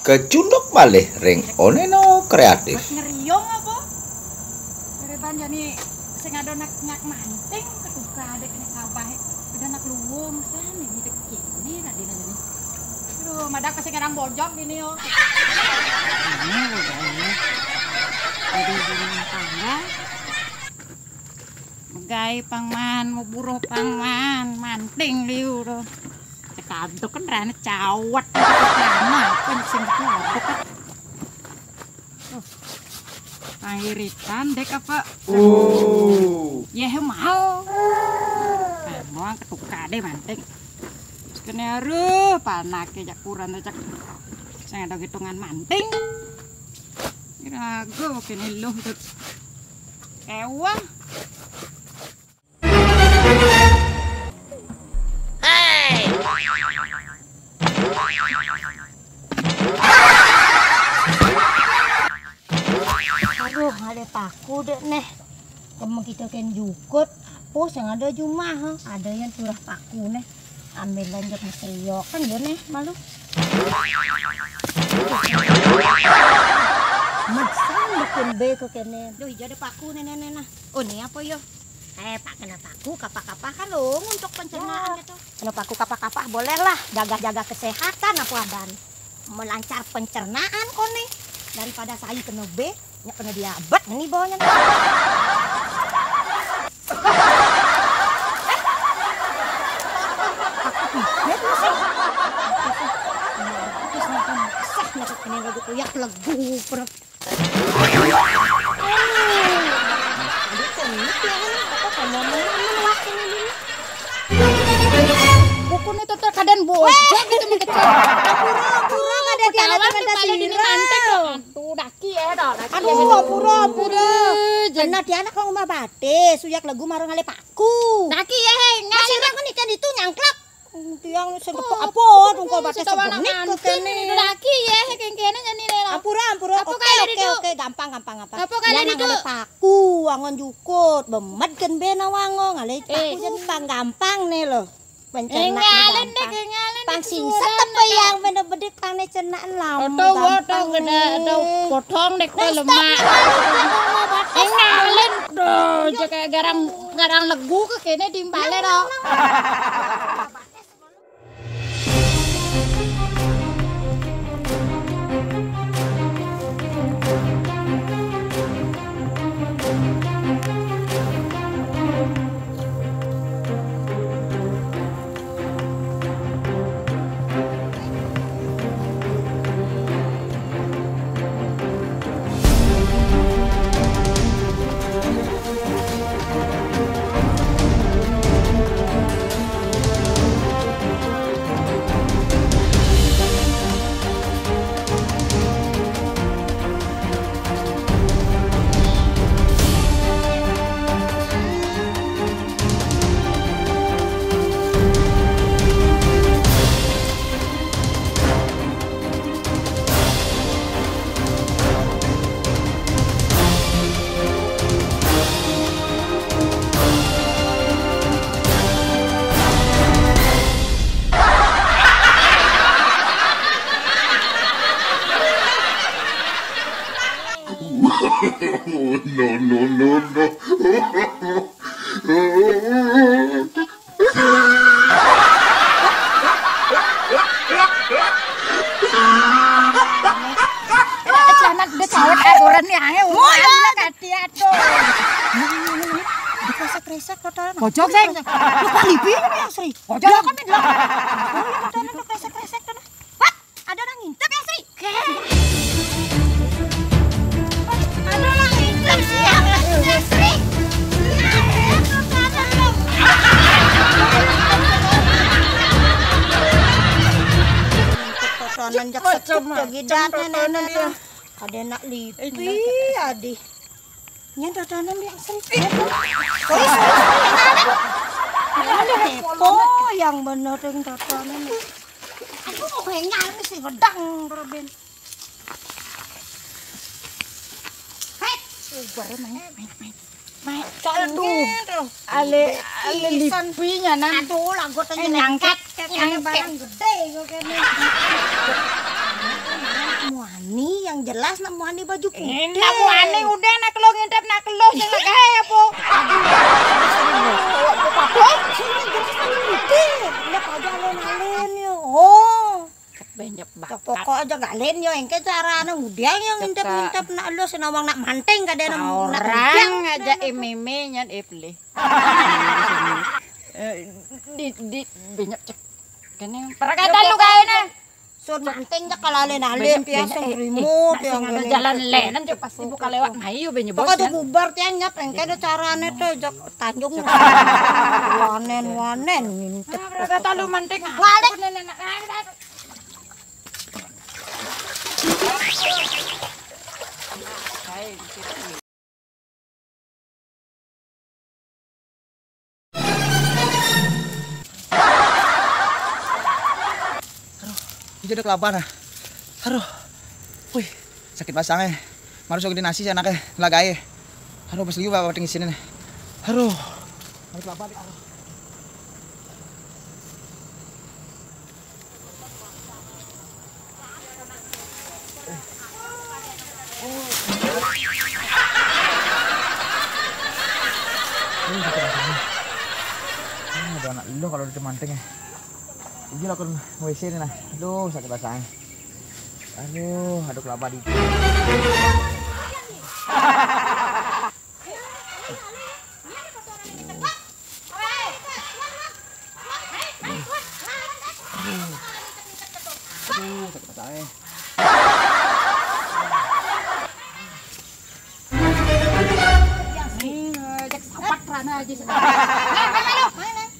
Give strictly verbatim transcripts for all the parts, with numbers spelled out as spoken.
Kecunduk malih ring Oneno Kreatif. Ngeriung apa? Kereban jani sing ada nak nyak manting ketuka dek kena kabahe. Udah nak luwung sana ni dek kini tadi nanya ni. Aduh, madak pasti kadang bojok gini yo. Ini udah ini. Ada rumah tangga. Megai pang man, mau buruh pang man, manting liu to. Cekaduk kan rane cawet, lama apa sing cekaduk. Tuh. Pangiritan dek apa? Oh. Yeh mau. Nah, mau ketuka deh manting. Terus kene aruh panake cak kurang cak. Sing ada hitungan manting. Kira aku kene loh. Ewah. Aduh, ada paku dek neh. Kemeng kita ken jukut, apa sing ada jumah, ha? Ada yang turah paku neh. Ambil lanjut meseyok kan dia neh malu. Mesan bikin be ke kene. Duh, ijo ada paku neh neh neh nah. Oh, ni apa yo? Eh, Pak, kena paku kapah-kapah kan lo untuk pencernaan gitu. Kena paku kapah-kapah bolehlah, jaga-jaga kesehatan apa adan. Melancar pencernaan kone. Daripada saya kena be, nyak kena diabet ini bawahnya. Sah, nyak kena lagu kuyak legu, perut. Buku ni tuh kadang bocah gitu mah kecil. Pura-pura kadang tiada kepala dini mantek. Aduh, daki ya, dah. Aduh, pura-pura. Kena dia anak kau rumah batis, suyak legu marang ale paku. Daki ya, hei, ngalin. Masih aku nih kan itu nyangklak. Tiang sing tepuk apa dong kok baca sebenik ke kene. Laki ya, kengkene nyani le. Ampura, ampura. Oke, oke, oke, gampang, gampang, gampang. Apa kali itu? Paku angon jukut, bemet ken bena wango ngale paku jen pang gampang ne lo. Pencernaan gampang. Pang sing setep yang bener bedik pang ne cernaan lam. Atau gampang ne. Atau potong dek lemak. Engalin do, jek garang garang legu ke kene dimbale do. No, no, no, no. Celana udah cawet aturan nih, ayo. Wah, ya, ganti atuh. Kresek-kresek kotoran. Bojok sing. Lu kali piye ya, Sri? Bojok kan bilang. Kotoran kresek-kresek tuh. Wah, ada orang ngintip ya, Sri? Ada orang ngintip sih ya, ya, Sri. Kotoran jak setruk lagi datang nenek tuh. Ada nak lipi, adi. Nyen tatanan yang sempit. Terus, terus, kepo yang bener yang tatanan. Aku mau kayak nyari sih gedang terben. Hei, ubar main, main, main. Main, aduh, ale, ale lipinya nan. Aduh, lah gua tanya nyangkat, nyangkat barang gede gua kayaknya. Muani, yang jelas nak muani baju putih. Eh, nak muani udah nak keluh ngintip nak keluh sing lagi apa? Aduh, apa? Sini jelas baju putih. Ndak aja alen-alen yo. Oh. Banyak. Ya, bakat. Pokok aja gak alen yo, engke carane udah yang ngintip-ngintip nak lu senawang nak manting gak ada nang nak orang udah. Aja ememe nyan eh pelih. Eh, di, di, banyak cek. Kene. Perkata lu kae nah. Sur manting jak kalau alen-alen piasang remote yang ada jalan lenan cek pasti buka lewat mayu banyak. Pokok tuh bubar tiang nyap engke ada carane tuh jak tanjung. Wanen wanen ngintip. Perkata lu manting. Balik. Aduh, itu ada kelapa nah. Aduh. Wih, sakit basangnya. Harus aku nasi anaknya, lagae. Aduh, pas liu apa tinggi sini nih. Aduh. Ada kelapa nih. Aduh. Ada anak lo kalau di manting ya. Ini lakukan W C ini nah. Aduh, sakit rasanya. Aduh, aduh kelapa di. Aduh, sakit rasanya. Nih, eh, cek sapat rana aja sih.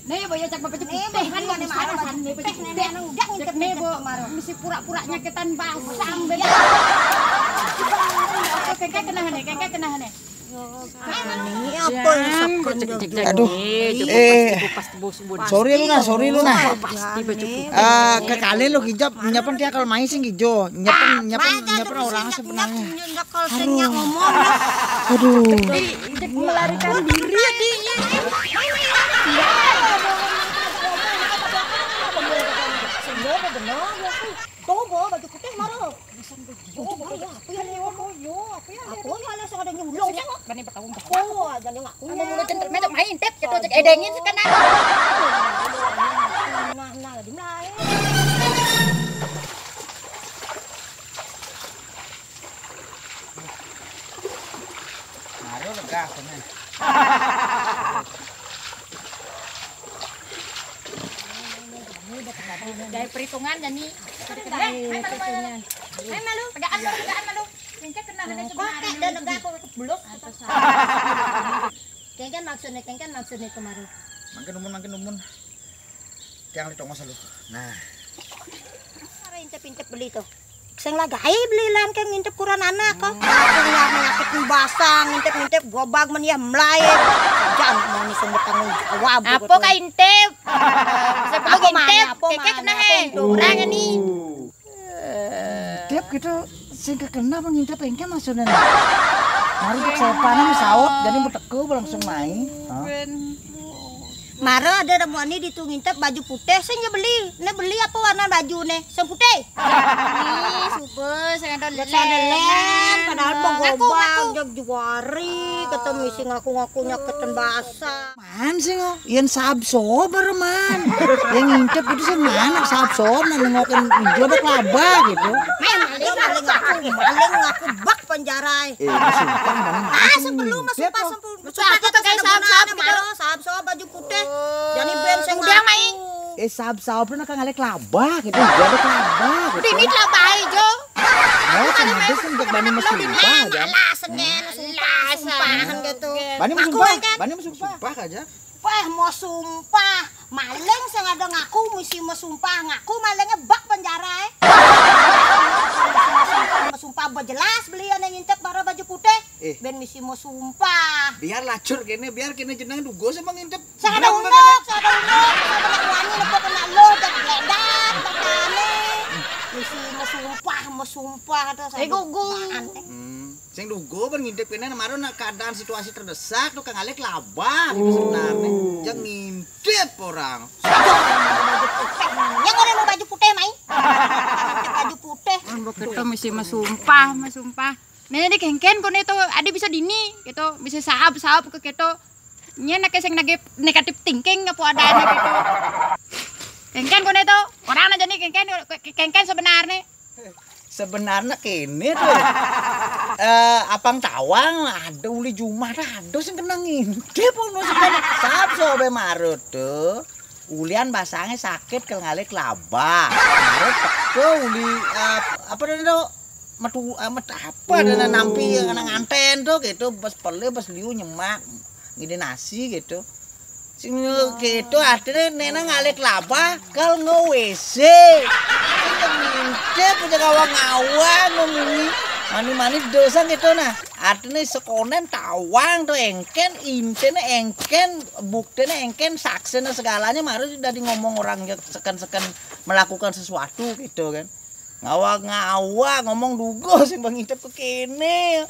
Nih, boyo cek bapak cek. Nih, boyo kan mana mana nih, boyo cek nih, anu, udah ngintip nih, bu. Mesti pura-pura nyakitan basang beda. Oke, kayak kena nih, kayak kena nih. Ini apa yang sakit? Aduh. Eh, sorry lu nah, sorry lu nah. Pasti baju putih. Eh, ke kali lu hijab, nyapan tiap kalau main sing hijau, nyapan nyapan nyapan orang sebenarnya. Nyekel sing nyak ngomong. Aduh. Melarikan diri ya dia. Tuh, bawa baju putih, Maro. Aku ya, aku ya, aku ya, aku ya, aku ya, lah, sing ada nyulung. Bani bertahun tahun. Oh, jadi ngaku. Anu mulu center, macam main tep, gitu, cek edengin sekarang. Nah, nah, di mana? Maro lega, sana. Dari perhitungan, Dani. Dari perhitungan. Ayo, malu. Pegaan, malu, pegaan, malu. Kok kayak dan lega, kok kebelos. Kengken maksudnya, kengken maksudnya kemarin. Mangkin umun, mangkin umun. Tiang di tongos lu. Nah. Apa intip-intip beli tuh? Sing lagi ae beli lan ke ngintip kuran anak kok. Aku nggak menyakit basang, ngintip-ngintip gobag men ya melae. Jangan mau nih sing bertanggung jawab. Apa kayak intip? Saya perlu ngintip. Keke kena eh. Orang ini. Ngintip gitu, sing kekena apa ngintip engke maksudnya. Mari cek sepanan saut, jadi berteko langsung main. Hah? Maro ada ramuan ini ditu ngintip baju putih, sing ya beli. Ne beli apa warna baju ne? Sing putih. Ini subuh, sing ada lelen. Ada lelen, padahal mau gobang, jag juari, ketemu isi ngaku-ngakunya keten basah. Man sing oh, yen sabso baru man. Yang ngintip itu sih mana sabso, nah nengokin ijo ada kelaba gitu. Main maling, maling ngaku, maling ngaku bak penjara. Eh, ini sumpah mana? Ah, sebelum masuk pas sebelum. Sumpah aku tuh kayak sabso, sabso baju putih. Jadi ben sing udah main. Eh, sabso pun akan ngalih kelaba gitu, ijo ada kelaba gitu. Ini kelaba ijo. Oh, sengaja sih untuk bani mesumpah aja. Alah, sengen, sumpah, sumpahan gitu. Bani mesumpah, bani mesumpah. Sumpah aja. Wah, mau sumpah. Maling sing ada ngaku mesti mau sumpah, ngaku malingnya bak penjara eh. Mau sumpah, mau jelas beli yang ngintip bara baju putih. Eh. Ben mesti mau sumpah. Biar lacur kene, biar kene jeneng dugo sama ngintip. Sing ada unduk, sing ada unduk, sing ada wani, lepo kena lo, dan geledak, matane. Mesti mau sumpah, mau sumpah tuh. Eh, gugu. Hmm. Sing dugo ben ngintip kene maro nak keadaan situasi terdesak tuh kang Alek labah gitu sebenarnya. Yang ngintip orang. Yang ada mau baju putih mai. Baju putih. Kéto mesti masumpah, masumpah. Nah, ini kéngkén koné to, ada bisa dini, kéto, bisa saab-saab ké kéto. Nyén aké sing nagih negatif thinking apa adané kéto. Kéngkén koné to, orang aja nih kéngkén, kéngkén sebenarnya. Sebenarnya kéné to. Eh, apang tawang ada uli jumah ada sing kena ngintip ono sing kena. Saab sobé marut to. Ulian basangé sakit kel ngalih kelaba. Marut teko uli, eh, apa to? Metu, eh, met-, apa ada nampi nang nganten to kéto, bes pele, bes liu nyemak, ngidih nasi kéto. Sing kéto artiné néna ngalih kelaba kel nge-W C. Sing ngintip aja ngawang-ngawang ngomongin. Mani-mani dosa kéto nah. Artiné sekonen tawang to éngkén, intiné éngkén, buktiné éngkén, saksiné segalanya marut dadi ngomong orang yang seken-seken melakukan sesuatu kéto kan. Ngawang-ngawang ngomong dugo sing pangintip kéné.